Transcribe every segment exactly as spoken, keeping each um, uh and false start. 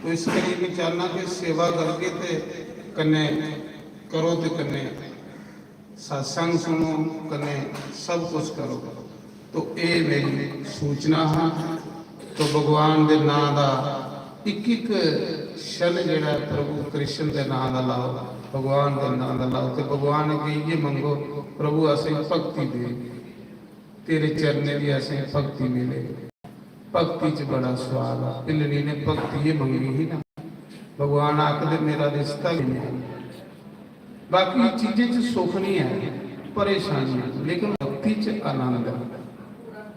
तो इस करियै मैं चाहना कि सेवा करगे ते कन्नै करो ते कन्नै सत्संग सुनो, कन्नै सब कुछ करो। तो एह् मेरी सूचना हा। तो भगवान दे नां दा इक इक क्षण जेह्ड़ा ऐ प्रभु कृष्ण दे नां दा लाओ, भगवान दे नां दा लाओ। ते भगवान अग्गें इ'यै मंगो, प्रभु असें भक्ति दे, तेरे चरणें दी असें भक्ति मिले। भक्ति च बड़ा स्वाद आ। भिल्लनी ने भक्ति एह् मंगी ही ना, भगवान आखदे मेरा रिश्ता गै नेईं। बाकी चीजें च सुख नहीं है, परेशानी है, लेकिन भक्ति च आनंद है।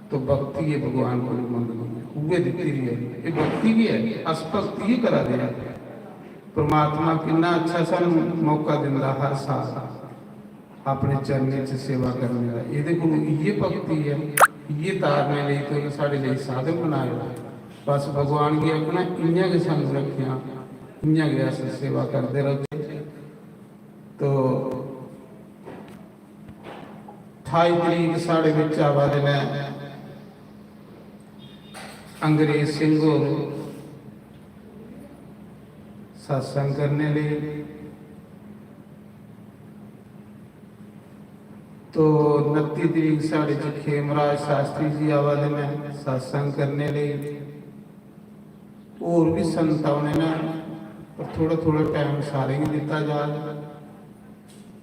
तो भक्ति ये भगवान को मंगनी है, उगे दित्ती दी है। ये भक्ति भी है, अस भक्ति ही करा दे हैं। परमात्मा कितना अच्छा सानू मौका दिंदा हर साल अपने चरणें च सेवा करने दा। एह्दे कोल इ'यै भक्ति है, इ'यै तारने लेई ते उन्नै साढ़े लेई साधन बनाए दा। बस भगवान गी आखना, इ'यां गै सानू रक्खेआं, इ'यां गै अस सेवा करदे रौह्चै। तो ठाई तरीक साढ़े बिच आवा दे न अंग्रेज सिंह होर सत्संग करने लेई। तो उनत्ती तरीक साढ़े च खेमराज शास्त्री जी आवा दे न सत्संग करने लेई। होर भी संत औने न, पर थोड़ा थोड़ा टाइम सारें गी दित्ता जा।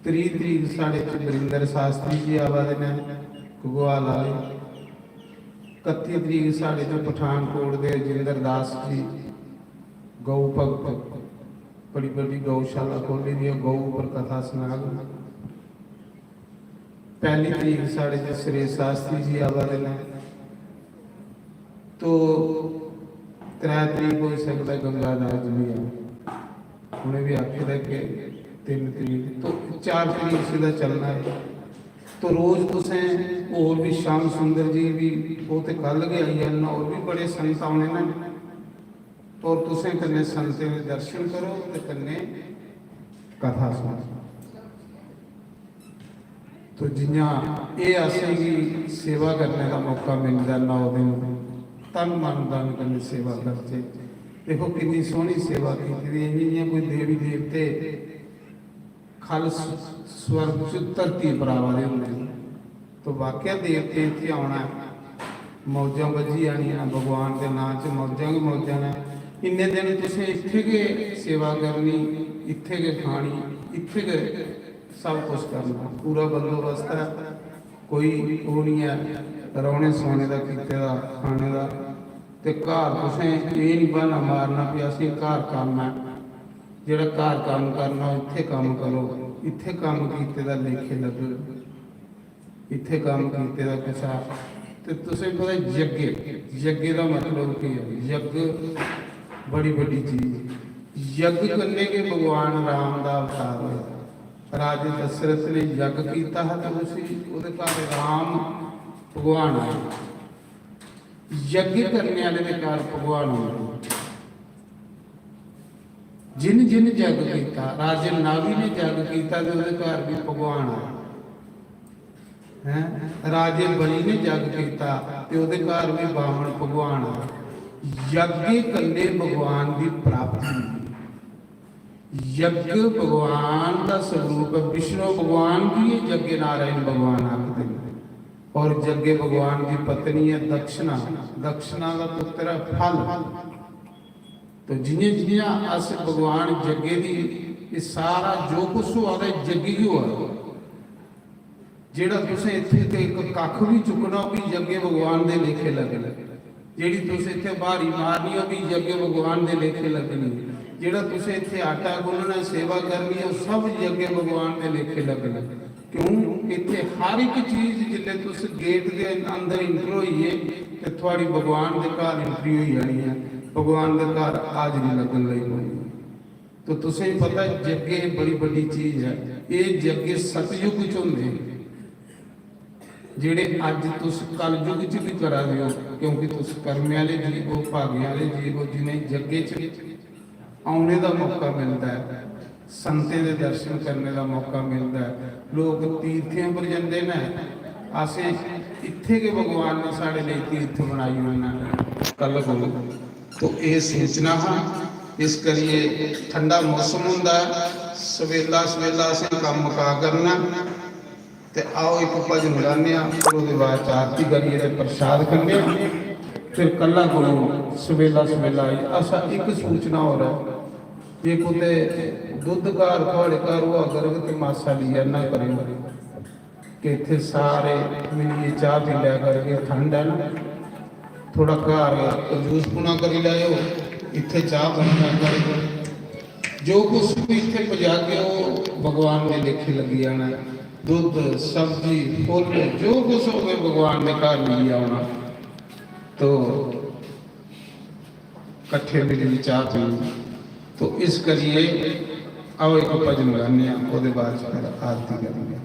त्रीह तरीक साढ़े च वरिंदर शास्त्री जी आवा दे न घगवाल आह्ले। कत्ती तरीक साढ़े च पठानकोट दे जिंदर दास जी, गौ भगत, बड़ी बड्डी गौशाला खोह्ल्ली दी ऐ, गौ उप्पर कथा सनाग। पैह्ली तरीक साढ़े च सुरेश शास्त्री जी आवा दे न। तो त्रै तरीक होई सकदा गंगा दास जी बी आन। उ'नें बी आखे दा कि तिन्न तरीक, तो चार तरीक सिद्धा चलना है। तो रोज तुसें होर बी श्याम सुंदर जी बी, ओह् ते कल गै आई जान, होर बी बड़े संत औने न। और तुसें कन्नै संतें दे दर्शन करो ते कन्नै कथा सुनो। तो जियां एह् असेंगी सेवा करने दा मौका मिलदा नौ दिन, तन मन धन कन्नै सेवा करचै। देखो किन्नी सोहनी सेवा कीती दी ऐ, जियां कोई देवी देवते खल स-, स्वर्ग च धरती पर आवा दे होंदे न। तो वाकया देवतें इत्थै औना ऐ, मौजां बज्झी जानियां न, भगवान दे नांऽ च मौजां गै मौजां न। इन्ने दिन तुसें इत्थै गै सेवा करनी, इत्थै गै खानी, इत्थै गै सब कुछ करना। पूरा बंदोबस्त ऐ, कोई ओह् निं ऐ रौह्ने सोने दा, कीते दा, खाने दा। ते घर तुसें एह् निं ब्हाना मारना कि असें घर कम्म ऐ, जेह्ड़ा घर कम्म करना, इत्थै कम्म करो, इत्थै कम्म कीते दा लेखे लग्गग, इत्थै कम्म कीते दा कुसै। ते तुसें पता यज्ञ, यज्ञ दा मतलब केह् ऐ? यज्ञ बड़ी बड्डी चीज। यज्ञ कन्नै गै भगवान राम दा अवतार होआ। राजे दशरथ ने यज्ञ कीता हा ते उसी, ओह्दे घर राम भगवान आए। यज्ञ करने आह्ले दे घर भगवान होंदे। जिन जिन जग कीता, राजे नावी ने जग कीता ते ओह्दे घर भी भगवान आए। हैं? राजे बलि ने जग कीता ते ओह्दे घर भी बामन भगवान आए। यज्ञ कन्नै भगवान दी प्राप्ति होंदी। यज्ञ भगवान दा स्वरूप ऐ। विष्णु भगवान गी यज्ञ नारायण भगवान आखदे न। और यज्ञ भगवान दी पत्नी ऐ दक्षिणा, दक्षिणा दा पुत्र ऐ फल। तो जियां जियां अस भगवान यज्ञ दी, एह् सारा जो कुछ होआ दा, यज्ञ गी होआ दा। जेह्ड़ा तुसें इत्थै ते इक कक्ख बी चुक्कना, ओह् बी यज्ञ भगवान दे लेखे लग्गना। जेह्ड़ी तुसें इत्थै ब्हारी मारनी, ओह् बी यज्ञ भगवान दे लेखे लग्गनी। जेह्ड़ा तुसें इत्थै आटा गुन्नना, सेवा करनी, ओह् सब यज्ञ भगवान दे लेखे लग्गना। क्यों? इत्थै हर इक चीज, जिसलै तुस गेट दे अंदर एंटर होइए, ते थुआढ़ी भगवान दे घर एंट्री होई जानी ऐ, भगवान दे घर हाजरी लग्गन लगी पौनी। तो तुसें पता, यज्ञ बड़ी बड्डी चीज ऐ। एह् यज्ञ सतयुग च होंदे हे, जेह्ड़े अज्ज तुस कलयुग च बी करा दे ओ, क्योंकि तुस कर्मे आह्ले जीव ओ, भागें आह्ले जीव ओ, जिनें यज्ञ च औने दा मौका मिलदा ऐ, संतें दे दर्शन करने दा मौका मिलदा ऐ। लोक तीर्थें पर जंदे न, असें इत्थै गै भगवान ने साढ़े लेई तीर्थ बनाई ओड़ना कल कोला। तो एह् सूचना हा। इस करियै ठंडा मौसम होंदा ऐ, सवेला सवेला असें कम्म मका करना। ते आओ इक भजन गाने आं, फिर ओह्दे बाद च आरती करियै ते प्रसाद खन्ने आं। फिर कल्ला गुरु सवेला सवेला आई। अच्छा, इक सूचना होर ऐ, जे कुतै दुद्ध घर थुआढ़े घर होआ करग ते मासा लेई आना करेओ, कि इत्थै सारे मिलियै चाह् पी लै करगे। ठंड ऐ ना, थोड़ा घर कंजूसपुना करी लैएओ, इत्थै चाह् बनी जा करगे। जो कुछ भी इत्थै पजागे, ओह् भगवान दे लेखे लग्गी जाना ऐ। दुद्ध, सब्जी, फुल्ल, जो कुछ होवे, भगवान दे घर मिली औना। तो कट्ठे मिलियै चाह् पीनी। तो इस करियै आओ, इक भजन गाने आं, ओह्दे बाद च फिर आरती करेंगे।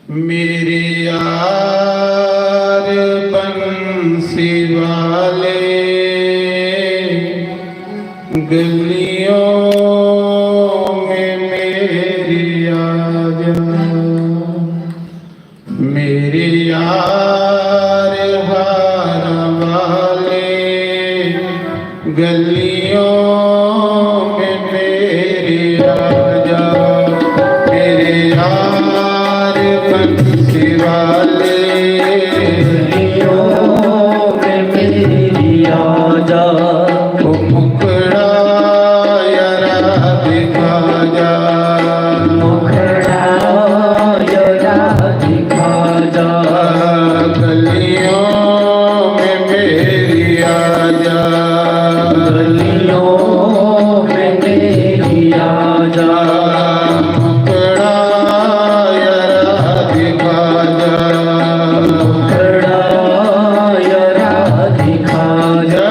मेरे यार बंसी वाले, गलियों में मेरी आ जा। मेरे यार हार वाले, गलियों में मेरे आ जा। मेरे यार बंसी वाले, गलियों में मेरी आ जा। ओ मुखड़ा यारा दिखा जा। मुखड़ा यारा दिखा जा। गलियों में मेरी आ जा। गलियों में मेरी आ जा। मुखड़ा यारा दिखा जा। मुखड़ा यारा दिखा जा।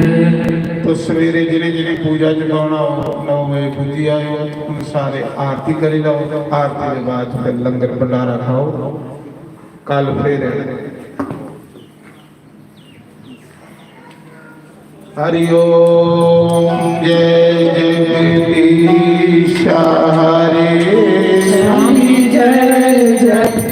तो सवेरे जिन्हें जिन्हें पूजा च बौह्ना हो, नौ बजे पुज्जी आएओ। हून सारे आरती करी लैओ, आरती दे बाद फिर लंगर भंडारा खाओ। कल फिर हरि ओम। जय जगदीश हरे। स्वामी जय जय।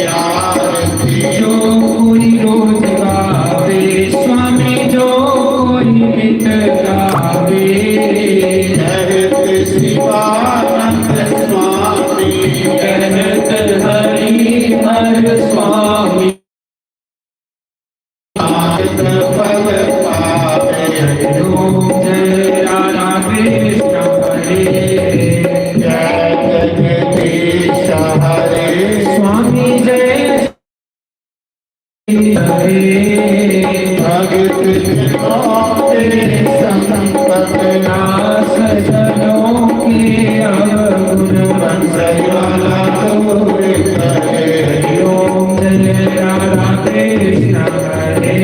आरती। जो कोई रोज गावे स्वामी, जो कोई नित गावे। कहत शिवानंद स्वामी। कहत हरि हर स्वामी। आनंद फल पावे। ओम जय राधा कृष्ण हरे। जय जगदीश हरे। स्वामी जय हरे। भगत जनों के संकट नाश, जनों के अवगुण, संसार वाला दूर करे। ओम जय राधा कृष्ण हरे।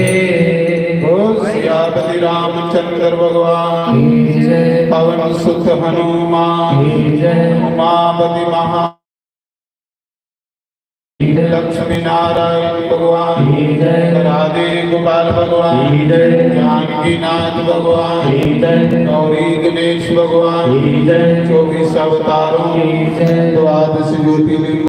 बोल सियापति रामचंद्र भगवान की जय। पवन सुत हनुमान की जय। उमापति महा लक्ष्मी नारायण भगवान, राधे गोपाल भगवान, जानकी नाथ भगवान, गौरी गणेश भगवान, चौबीस अवतारों, द्वादश ज्योतिर्लिंग